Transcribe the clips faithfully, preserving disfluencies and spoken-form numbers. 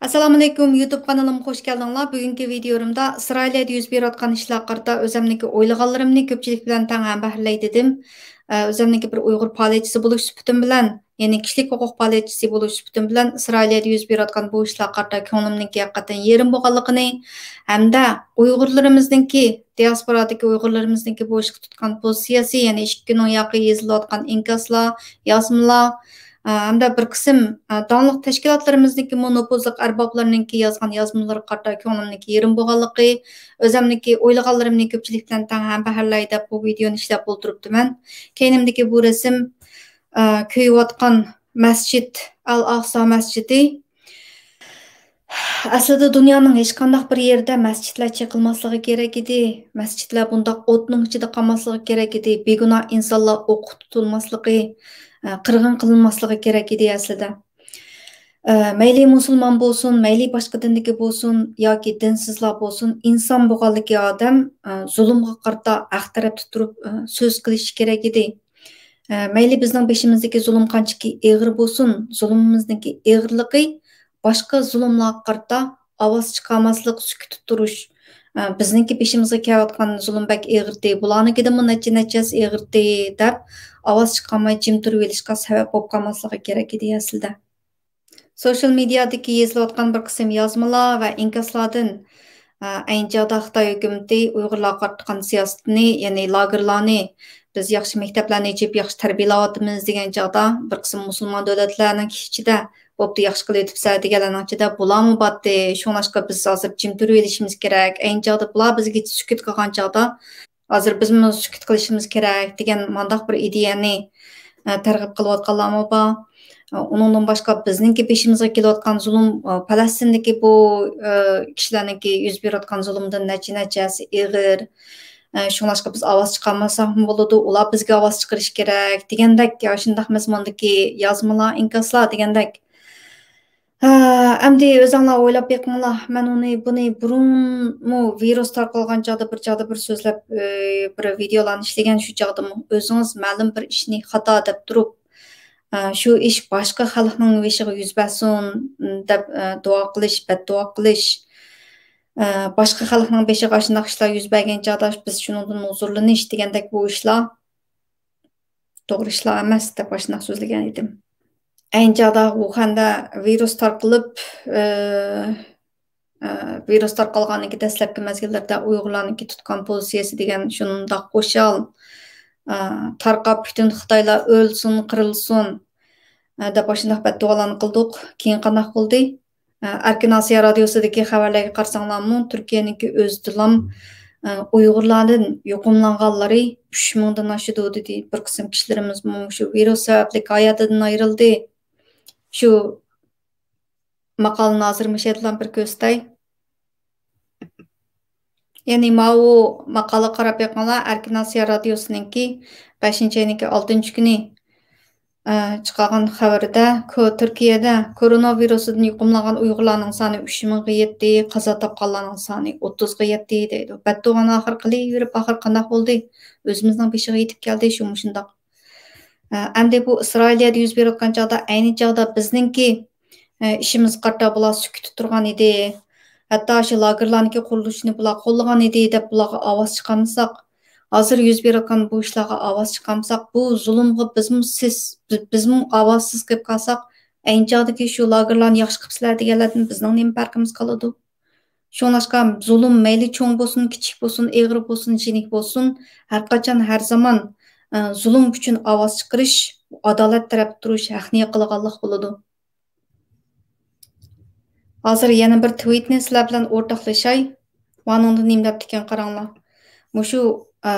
ئەسسالامۇئەلەيكۇم، يۇتۇب قانىلىمغا خوش كەلدىڭلار. بۈگۈنكى ۋىدىيولىرىمدا ئىسرائىلىيەدە يۈز بېرىۋاتقان ئىشلارغا قارىتا ئۆزەمنىڭكى ئويلىغانلىرىمنى كۆپچىلىك بىلەن تەڭ ھەمبەھىرلەي دېدىم. ئە، ئۆزەمنىڭكى بىر ئۇيغۇر پائالىيەتچىسى بولۇش سۈپىتىم بىلەن، يەنى كىشىلىك ھوقۇق پائالىيەتچىسى بولۇش سۈپىتىم بىلەن ئىسرائىلىيەدە يۈز بېرىۋاتقان بۇ ئىشلارغا قارىتا كۆڭلۈمنىڭكى ھەقىقەتەن يېرىم بولغانلىقىنى ھەمدە ئۇيغۇرلىرىمىزنىڭكى، دىياسپورادىكى ئۇيغۇرلىرىمىزنىڭكى بۇ ئىشقا تۇتقان پوزىتسىيەسى، يەنى ئىككى كۈننىڭ ياقى يېزىلىۋاتقان ئىنكاسلار، يازمىلار، ئە، ھەمدە بىر قىسىم، ئە، داڭلىق تەشكىلاتلىرىمىزنىڭكىمۇ نوپۇزلۇق ئەربابلىرىنىڭكى يازغان يازمىلىرىغا قارىتا كۆڭلۈمنىڭكى يېرىم بولغانلىقى، ئۆزەمنىڭكى ئويلىغانلىرىمنى كۆپچىلىك بىلەن تەڭ ھەمبەھىرلەي دەپ بۇ ۋىدىيونى ئىشلەپ ئولتۇرۇپتىمەن. كەينىمدىكى بۇ رەسىم، ئە، كۆيۈۋاتقان مەسچىت، ئەل ئەقسا مەسچىتى. ئەسلىدە دۇنيانىڭ ھېچقانداق بىر يېرىدە مەسچىتلەر چېقىلماسلىقى كېرەك ئىدى. مەسچىتلەر بۇنداق ئوتنىڭ ئىچىدە قالماسلىقى كېرەك ئىدى. بىگۇناھ ئىنسانلار ئوققا تۇتۇلماسلىقى، ئە، قىرغىن قىلىنماسلىقى كېرەك ئىدى ئەسلىدە. ئە، مەيلى مۇسۇلمان بولسۇن، مەيلى باشقا دىندىكى بولسۇن ياكى دىنسىزلار بولسۇن، ئىنسان بولغانلىكى ئادەم، ئە، زۇلۇمغا قارىتا ھەق تەرەپتە تۇرۇپ، ئە، سۆز قىلىشى كېرەك ئىدى. ئە، مەيلى بىزنىڭ بېشىمىزدىكى زۇلۇم قانچىكى ئېغىر بولسۇن، زۇلۇمىمىزنىڭكى ئېغىرلىقى باشقا زۇلۇملارغا قارىتا ئاۋاز چىقارماسلىق، سۈكۈتتە تۇرۇش. ئە، بىزنىڭكى بېشىمىزغا كېلىۋاتقان زۇلۇم بەك ئېغىرتى، بۇلارنىڭكىدىنمۇ نەچچە نەچچە ھەسسە ئېغىرتى دەپ ئاۋاز چىقارماي جىم تۇرۇۋېلىشقا سەۋەب بولۇپ قالماسلىقى كېرەك ئىدى ئەسلىدە. سوشال مېدىيادىكى يېزىلىۋاتقان بىر قىسىم يازمىلار ۋە ئىنكاسلاردىن، ئە، ئەينى چاغدا خىتاي ھۆكۈمىتى ئۇيغۇرلارغا قارىتىدىغان سىياسىتىنى، يەنى لاگېرلارنى، بىز ياخشى مەكتەپلەرنى ئېچىپ، ياخشى تەربىيەلەۋاتىمىز دېگەن چاغدا، بىر قىسىم مۇسۇلمان دۆلەتلەرنىڭ ئىچىدە، بوپتۇ، ياخشى قىلىۋېتىپسەن دېگەنلەرنىڭ ئىچىدە بۇلارمۇ باتتى. شۇڭلاشقا بىز ھازىر جىم تۇرۇۋېلىشىمىز كېرەك. ئەينى چاغدا بۇلار بىزگە سۈكۈت قىلغان چاغدا، ھازىر بىزمۇ سۈكۈت قىلىشىمىز كېرەك دېگەن مانداق بىر ئىدىيەنى، ئە، تەرغىب قىلىۋاتقانلارمۇ بار. ئە، ئۇنىڭدىن باشقا بىزنىڭكى بېشىمىزغا كېلىۋاتقان زۇلۇم، ئە، پەلەستىندىكى بۇ، ئە، كىشىلەرنىڭكى يۈز بېرىۋاتقان زۇلۇمدىن نەچچە نەچچە ھەسسە ئېغىر. ئە، شۇڭلاشقا بىز ئاۋاز چىقارماساقمۇ بولىدۇ، ئۇلار بىزگە ئاۋاز چىقىرىشى كېرەك دېگەندەك، يا شۇنداق مەزمۇندىكى يازمىلار، ئىنكاسلار دېگەندەك. ھە، ئەمدى ئۆزۈڭلار ئويلاپ بېقىڭلار، مەن ئۇنى، بۇنى بۇرۇنمۇ ۋىرۇس تارقالغان چاغدا بىر چاغدا بىر سۆزلەپ، ئى، بىر ۋىدېئولارنى ئىشلىگەن، شۇ چاغدىمۇ ئۆزىڭىز مەلۇم بىر ئىشنى خاتا دەپ تۇرۇپ، ئە، شۇ ئىش باشقا خەلقنىڭ بېشىغا يۈز بەرسۇن دەپ، ئە، دۇئا قىلىش، بەتدۇئا قىلىش، ئە، باشقا خەلقنىڭ بېشىغا ئاشۇنداق ئىشلار يۈز بەرگەن چاغدا بىز شۇنىڭدىن ھۇزۇرلىنىش دېگەندەك بۇ ئىشلار توغرا ئىشلار ئەمەس دەپ ئاشۇنداق سۆزلىگەن ئىدىم. ئەينى چاغدا ۋۇخەندە ۋىرۇس تارقىلىپ، ئى، ئى، ۋىرۇس تارقالغاندىكى دەسلەپكى مەزگىللەردە ئۇيغۇرلارنىڭكى تۇتقان پوزىتسىيەسى دېگەن شۇنداق خۇشال، ئى، تارقاپ پۈتۈن خىتايلار ئۆلسۇن، قىرىلسۇن، ئى، دەپ ئاشۇنداق بەتدۇئالارنى قىلدۇق. كېيىن قانداق بولدى؟ ئەركىن ئاسىيا رادىيوسىدىكى خەۋەرلەرگە قارىساڭلارمۇ، تۈركىيەنىڭكى ئۆزىدىلا، ئە، ئۇيغۇرلاردىن يۇقۇملانغانلىرى ئۈچ مىڭدىن ئاشىدۇ، دېدى. بىر قىسىم كىشىلىرىمىزمۇ شۇ ۋىرۇس سەۋەبلىك ھاياتىدىن ئايرىلدى. شۇ ماقالىنى ھازىر مۇشۇ يەردىلا بىر كۆرسىتەي. يەنى ماۋۇ ماقالىغا قاراپ بېقىڭلار، ئەركىن ئاسىيا رادىيوسىنىڭكى بەشىنچى ئاينىڭكى ئالتىنچى كۈنى، ئە، چىقارغان خەۋىرىدە، كو-، تۈركىيەدە كورونا ۋىرۇسىدىن يۇقۇملانغان ئۇيغۇرلارنىڭ سانى ئۈچ مىڭغا يەتتى، قازا تاپقانلارنىڭ سانى ئوتتۇزغا يەتتى دەيدۇ. بەتتۇغان ئاخىر قىلىۋېرىپ، ئاخىر قانداق بولدى؟ ئۆزىمىزنىڭ بېشىغا يېتىپ كەلدى شۇ مۇشۇنداق. ئە، ئەمدى بۇ ئىسرائىلىيەدە يۈز بېرىۋاتقان چاغدا، ئەينى چاغدا بىزنىڭكى، ئە، ئىشىمىزغا قارىتا بۇلار سۈكۈتتە تۇرغان ئىدى. ھەتتا شۇ لاگېرلارنىڭكى قۇرۇلۇشىنى بۇلار قوللىغان ئىدى دەپ بۇلارغا ئاۋاز چىقارمىساق، ھازىر يۈز بېرىۋاتقان بۇ ئىشلارغا ئاۋاز چىقارمىساق، بۇ زۇلۇمغا بىزمۇ سېس-، بىزمۇ ئاۋازسىز قېلىپ قالساق، ئەينى چاغدىكى شۇ لاگېرلارنى ياخشى قىپسىلەر دېگەنلەردىن بىزنىڭ نېمە پەرقىمىز قالىدۇ؟ شۇڭلاشقا زۇلۇم مەيلى چوڭ بولسۇن، كىچىك بولسۇن، ئېغىر بولسۇن، يېنىك بولسۇن، ھەرقاچان، ھەر زامان، ئە، زۇلۇم ئۈچۈن ئاۋاز چىقىرىش ئادالەت تەرەپتە تۇرۇش، ھەقنى ياقلىغانلىق بولىدۇ. ھازىر يەنە بىر تۋىتنى سىلەر بىلەن ئورتاقلىشاي. مانىڭدا نېمە دەپتىكەن قاراڭلار. مۇشۇ، ئە،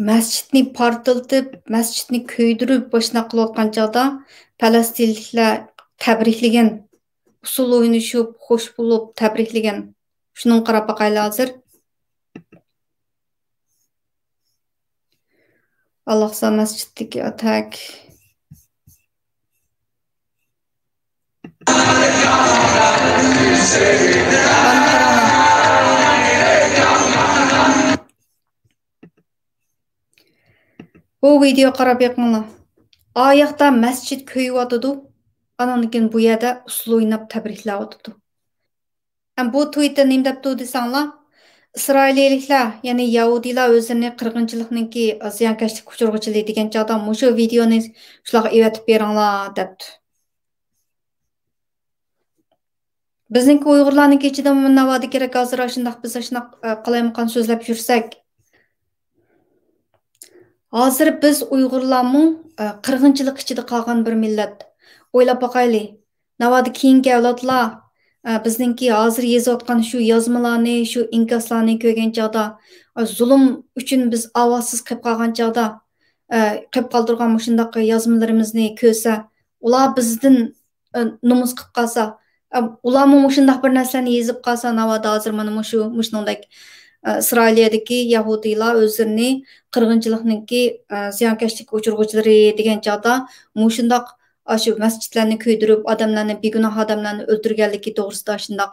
مەسچىتنى پارتلىتىپ، مەسچىتنى كۆيدۈرۈپ، باشۇنداق قىلىۋاتقان چاغدا پەلەستىنلىكلەر تەبرىكلىگەن، ئۇسسۇل ئوينىشىپ، خوش بولۇپ تەبرىكلىگەن. شۇنىڭغا قاراپ باقايلى ھازىر. ئالاقسا مەسچىتتىكى ئاتاك. بۇ ۋىدېو قاراپ بېقىڭلار. ئاياقتا مەسچىت كۆيۈۋاتىدۇ. ئاناندىن كېيىن بۇ يەردە ئۇسسۇل ئويناپ تەبرىكلەۋاتىدۇ. ھەم بۇ تويىتتېر نېمە دەپتۇ دېسەڭلار، ئىسرائىلىيەلىكلەر، يەنى يەھۇدىيلار ئۆزلىرىنى قىرغىنچىلىقنىڭكى زىيانكەشلىك ئۇچرىغۇچىلىرى دېگەن چاغدا مۇشۇ ۋىدېئونى شۇلارغا ئېۋەتىپ بېرىڭلار دەپتۇ. بىزنىڭكى ئۇيغۇرلارنىڭكى ئىچىدىمۇ ناۋادا كېرەك ھازىر ئاشۇنداق بىز ئاشۇنداق، ئە، قالايمىقان سۆزلەپ يۈرسەك. ھازىر بىز ئۇيغۇرلارمۇ، ئە، قىرغىنچىلىق ئىچىدە قالغان بىر مىللەت. ئويلاپ باقايلى. ناۋادا كېيىنكى ئەۋلادلار، ئە، بىزنىڭكى ھازىر يېزىۋاتقان شۇ يازمىلارنى، شۇ ئىنكاسلارنى كۆرگەن چاغدا، ئە، زۇلۇم ئۈچۈن بىز ئاۋازسىز قېلىپ قالغان چاغدا، ئە، قېلىپ قالدۇرغان مۇشۇنداق يازمىلىرىمىزنى كۆرسە، ئۇلار بىزدىن، ئە، نومۇس قىلىپ قالسا، ئە، ئۇلارمۇ مۇشۇنداق بىر نەرسىلەرنى يېزىپ قالسا، ناۋادا ھازىر مانا مۇشۇ، مۇشۇنىڭدەك، ئە، ئىسرائىلىيەدىكى يەھۇدىيلار ئۆزلىرىنى قىرغىنچىلىقنىڭكى، ئە، زىيانكەشلىككە ئۇچرىغۇچىلىرى دېگەن چاغدا، مۇشۇنداق ئاشۇ مەسچىتلەرنى كۆيدۈرۈپ، ئادەملەرنى، بىگۇناھ ئادەملەرنى ئۆلتۈرگەنلىكى توغرىسىدا شۇنداق،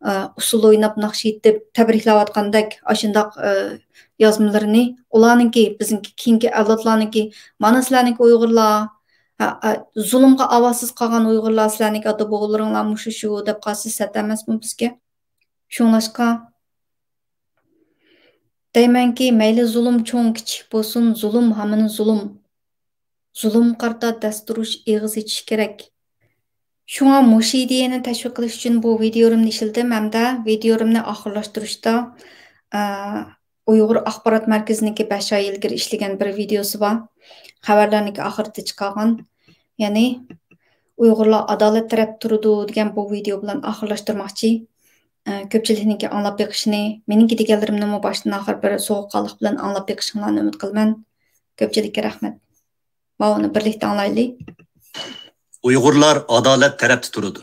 ئە، ئۇسسۇل ئويناپ، ناخشا ئېيتىپ، تەبرىكلەۋاتقاندەك ئاشۇنداق، ئە، يازمىلىرىنى ئۇلارنىڭكى، بىزنىڭكى كېيىنكى ئەۋلادلارنىڭكى، مانا سىلەرنىڭكى ئۇيغۇرلار، ھە، ھە، زۇلۇمغا ئاۋازسىز قالغان ئۇيغۇرلار سىلەرنىڭكى ئاتا بوۋىلىرىڭلار مۇشۇ شۇ دەپ قالسا سەت ئەمەسمۇ بىزگە؟ شۇڭلاشقا دەيمەنكى، مەيلى زۇلۇم چوڭ كىچىك بولسۇن، زۇلۇم ھامان زۇلۇم. زۇلۇمغا قارىتا دەس تۇرۇش، ئېغىز ئېچىش كېرەك. شۇڭا مۇشۇ ئىدىيەنى تەشۋىق قىلىش ئۈچۈن بۇ ۋىدىيولىرىمنى ئىشلىدىم ھەمدە ۋىدىيولىرىمنى ئاخىرلاشتۇرۇشتا، ئە، ئۇيغۇر ئاخبارات مەركىزىنىڭكى بەش ئاي ئىلگىرى ئىشلىگەن بىر ۋىدىيوسى بار. خەۋەرلەرنىڭكى ئاخىرىدا چىقارغان. يەنى ئۇيغۇرلار ئادالەت تەرەپ تۇرىدۇ دېگەن بۇ ۋىدىيو بىلەن ئاخىرلاشتۇرماقچى. ئە، كۆپچىلىكنىڭكى ئاڭلاپ بېقىشىنى، مېنىڭكى دېگەنلىرىمنىمۇ باشتىن ئاخىر بىر سوغۇققانلىق بىلەن ئاڭلاپ بېقىشىڭلارنى ئۈمىد قىلىمەن. كۆپچىلىككە رەھمەت. ماۋۇنى بىرلىكتە ئاڭلايلى. ئۇيغۇرلار ئادالەت تەرەپتە تۇرىدۇ.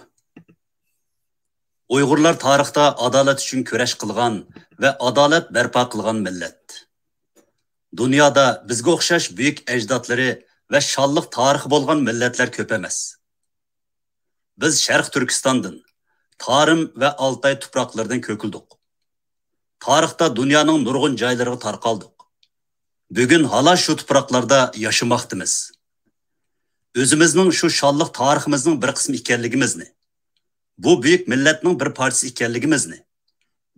ئۇيغۇرلار تارىختا ئادالەت ئۈچۈن كۈرەش قىلغان ۋە ئادالەت بەرپا قىلغان مىللەت. دۇنيادا بىزگە ئوخشاش بۈيۈك ئەجدادلىرى ۋە شانلىق تارىخى بولغان مىللەتلەر كۆپ ئەمەس. بىز شەرقىي تۈركىستاندىن، تارىم ۋە ئالتاي تۇپراقلىرىدىن كۆكلىدۇق. تارىختا دۇنيانىڭ نۇرغۇن جايلىرىغا تارقالدۇق. بۈگۈن ھالا شۇ تۇپراقلاردا ياشىماقتىمىز. ئۆزىمىزنىڭ شۇ شانلىق تارىخىمىزنىڭ بىر قىسمى ئىكەنلىكىمىزنى، بۇ بۈيۈك مىللەتنىڭ بىر پارچىسى ئىكەنلىكىمىزنى،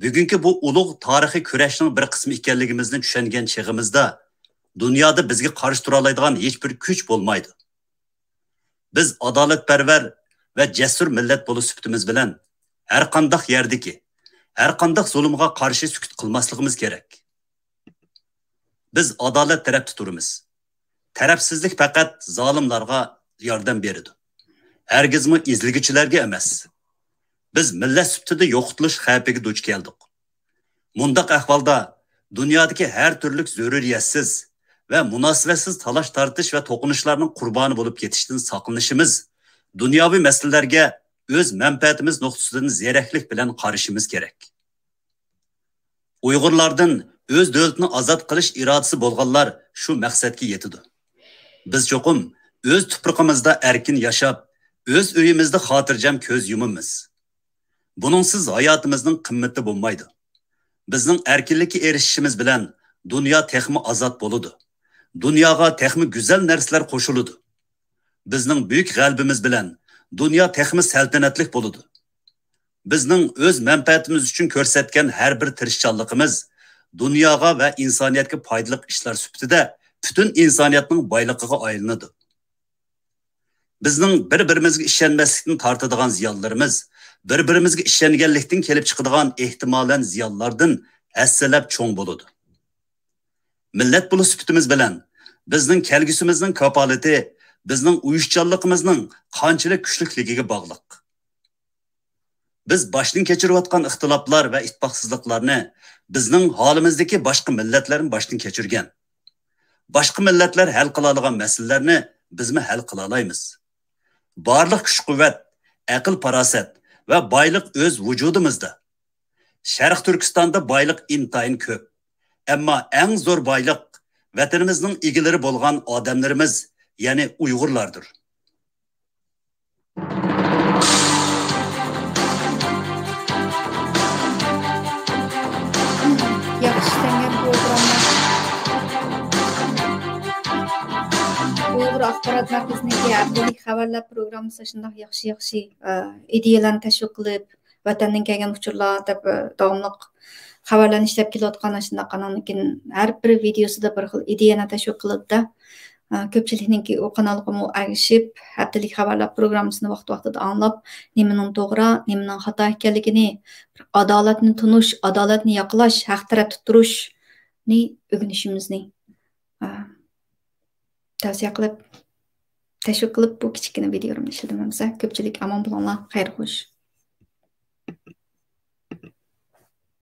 بۈگۈنكى بۇ ئۇلۇغ تارىخىي كۈرەشنىڭ بىر قىسمى ئىكەنلىكىمىزنى چۈشەنگەن چېغىمىزدا، دۇنيادا بىزگە قارشى تۇرالايدىغان ھېچبىر كۈچ بولمايدۇ. بىز ئادالەتپەرۋەر ۋە جەسۇر مىللەت بولۇش سۈپىتىمىز بىلەن، ھەرقانداق يەردىكى، ھەرقانداق زۇلۇمغا قارشى سۈكۈت قىلماسلىقىمىز كېرەك. بىز ئادالەت تەرەپتە تۇرىمىز. تەرەپسىزلىك پەقەت زالىملارغا ياردەم بېرىدۇ، ھەرگىزمۇ ئېزىلگۈچىلەرگە ئەمەس. بىز مىللەت سۈپىتىدە يوقىتىلىش خەۋپىگە دۇچ كەلدۇق. مۇنداق ئەھۋالدا دۇنيادىكى ھەر تۈرلۈك زۆرۈرىيەتسىز ۋە مۇناسىۋەتسىز تالاش-تارتىش ۋە توقۇنۇشلارنىڭ قۇربانى بولۇپ كېتىشتىن ساقلىنىشىمىز، دۇنياۋى مەسىلىلەرگە ئۆز مەنپەئەتىمىز نۇقتىسىدىن زېرەكلىك بىلەن قارىشىمىز كېرەك. ئۇيغۇرلاردىن ئۆز دۆلىتىنى ئازاد قىلىش ئىرادىسى بولغانلار شۇ مەقسەتكە يېتىدۇ. بىز چوقۇم ئۆز تۇپرىقىمىزدا ئەركىن ياشاپ، ئۆز ئۆيىمىزدە خاتىرجەم كۆز يۇمىمىز. بۇنىڭسىز ھاياتىمىزنىڭ قىممىتى بولمايدۇ. بىزنىڭ ئەركىنلىككە ئېرىشىشىمىز بىلەن دۇنيا تېخىمۇ ئازاد بولىدۇ. دۇنياغا تېخىمۇ گۈزەل نەرسىلەر قوشۇلىدۇ. بىزنىڭ بۈيۈك غەلىبىمىز بىلەن دۇنيا تېخىمۇ سەلتەنەتلىك بولىدۇ. بىزنىڭ ئۆز مەنپەئەتىمىز ئۈچۈن كۆرسەتكەن ھەر بىر تىرىشچانلىقىمىز دۇنياغا ۋە ئىنسانىيەتكە پايدىلىق ئىشلار سۈپىتىدە پۈتۈن ئىنسانىيەتنىڭ بايلىقىغا ئايلىنىدۇ. بىزنىڭ بىر-بىرىمىزگە ئىشەنمەسلىكتىن تارتىدىغان زىيانلىرىمىز، بىر-بىرىمىزگە ئىشەنگەنلىكتىن كېلىپ چىقىدىغان ئېھتىمالەن زىيانلاردىن ھەسسىلەپ چوڭ بولىدۇ. مىللەت بولۇش سۈپىتىمىز بىلەن بىزنىڭ كەلگۈسىمىزنىڭ كاپالىتى بىزنىڭ ئۇيۇشچانلىقىمىزنىڭ قانچىلىك كۈچلۈكلۈكىگە باغلىق. بىز باشتىن كەچۈرۈۋاتقان ئىختىلاپلار ۋە ئىتتىپاقسىزلىقلارنى بىزنىڭ ھالىمىزدىكى باشقا مىللەتلەرمۇ باشتىن كەچۈرگەن. باشقا مىللەتلەر ھەل قىلالىغان مەسىلىلەرنى بىزمۇ ھەل قىلالايمىز. بارلىق كۈچ-قۇۋۋەت، ئەقىل-پاراسەت ۋە بايلىق ئۆز ۋۇجۇدىمىزدا. شەرقىي تۈركىستاندا بايلىق ئىنتايىن كۆپ. ئەمما ئەڭ زور بايلىق ۋەتىنىمىزنىڭ ئىگىلىرى بولغان ئادەملىرىمىز، يەنى ئۇيغۇرلاردۇر. ياخشى ئىشلەنگەن پروگرامما. ئۇيغۇر ئاخبارات مەركىزىنىڭكى ھەپتىلىك خەۋەرلەر پروگراممىسى شۇنداق ياخشى، ياخشى، ئە، ئىدىيەلەرنى تەشۋىق قىلىپ، ۋەتەندىن كەلگەن ئۇچۇرلار دەپ، ئە، داۋاملىق خەۋەرلەرنى ئىشلەپ كېلىۋاتقان ئاشۇنداق ئانىڭدىن كېيىن ھەر بىر ۋىدىيوسىدا بىر خىل ئىدىيەنى تەشۋىق قىلىدۇ-دە. ئە، كۆپچىلىكنىڭكى ئۇ قانالغىمۇ ئەگىشىپ، ھەپتىلىك خەۋەرلەر پروگراممىسىنى ۋاقتى-ۋاقتىدا ئاڭلاپ، نېمىنىڭ توغرا، نېمىنىڭ خاتا ئىكەنلىكىنى، بىر ئادالەتنى تونۇش، ئادالەتنى ياقلاش، ھەق تەرەپتە تۇرۇشنى ئۆگىنىشىمىزنى، ئە، تەۋسىيە قىلىپ، تەشۋىق قىلىپ، بۇ كىچىككىنە ۋىدىيولىرىمنى ئىشلىدىم ھەمسە. كۆپچىلىك ئامان بولۇڭلار، خەير خوش.